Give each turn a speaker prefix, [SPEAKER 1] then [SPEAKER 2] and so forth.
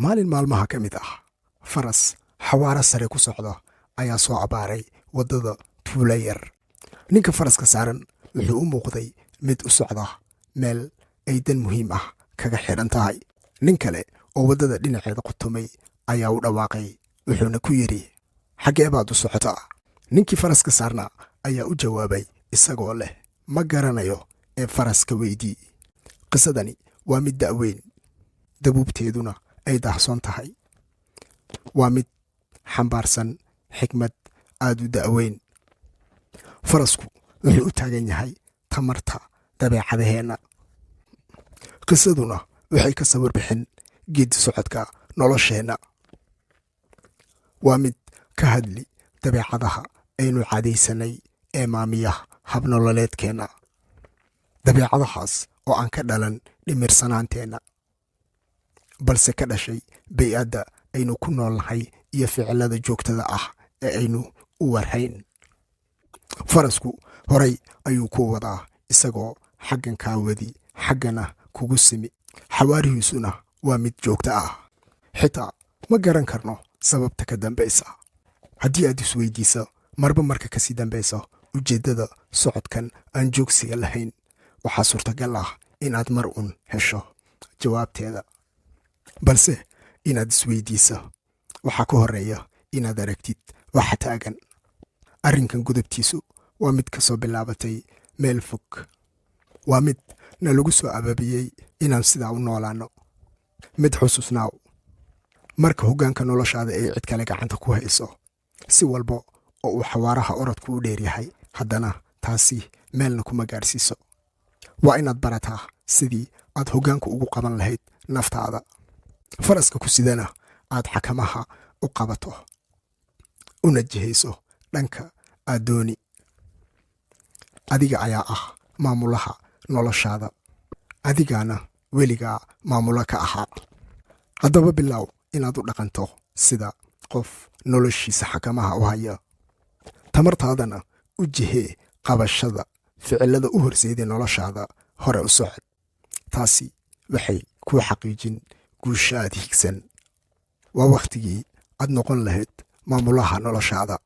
[SPEAKER 1] Maalin maalmaha ka mid ah, faras xawaaro sare ku socda ayaa soo abaaray waddada tuulo yar. Ninka faraska saaran wuxuu u muuqday mid u socda meel ay dan muhiim ah kaga xidhan tahay. Nin kale oo waddada dhinaceeda qutumay ayaa u dhawaaqay, wuxuuna ku yidhi: "Xaggee baad u socotaa?" Ninkii faraska saarnaa ayaa u jawaabay isagoo leh: "Ma garanayo, ee faraska weydii." Qisadani waa mid da'weyn, dabuubteeduna ay daahsoon tahay. Waa mid xambaarsan xikmad aad u da'weyn. Farasku wuxuu u taagan yahay tamarta dabeecadaheenna. Qisaduna waxay ka sawir bixin geedi socodka nolosheenna. Waa mid ka hadli dabeecadaha aynu caadaysanay ee maamiya habnololeedkeenna, dabeecadahaas oo aan ka dhalan dhimirsanaanteenna, balse ka dhashay bay'adda aynu ku noolnahay iyo ficilada joogtada ah ee aynu u warhayn. Farasku horay ayuu ku wadaa, isagoo xaggan kaa wadi, xaggana kugu simi. Xawaarihiisuna waa mid joogto ah, xitaa ma garan karno sababta ka dambaysa. Haddii aad isweydiiso marba marka kasii dambayso ujeeddada socodkan aan joogsiga lahayn, waxaa suurtagal ah inaad mar un hesho jawaabteeda. Balse inaad isweydiiso waxaa ka horreeya inaad aragtid waxa taagan. Arrinkan gudubtiisu waa mid ka soo bilaabatay meel fog, waa mid na lagu soo ababiyey inaan sidaa u noolaanno. Mid xusuusnaaw: marka hoggaanka noloshaada ay cid kale gacanta ku hayso, si walba oo uu xawaaraha orodku u dheer yahay, haddana taasi meelna kuma gaadhsiiso. Waa inaad barataa sidii aad hoggaanka ugu qaban lahayd naftaada, faraska ku sidana aad xakamaha u qabato, una jihayso dhanka aad dooni. Adiga ayaa ah maamulaha noloshaada, adigaana weligaa maamulo ka ahaa. Haddaba bilow inaad u dhaqanto sida qof noloshiisa xakamaha u haya, tamartaadana u jihee qabashada ficilada u horseeday noloshaada hore u socod. Taasi waxay kuu xaqiijin guusha aad higsan. Waa wakhtigii aad noqon lahayd maamulaha noloshaada.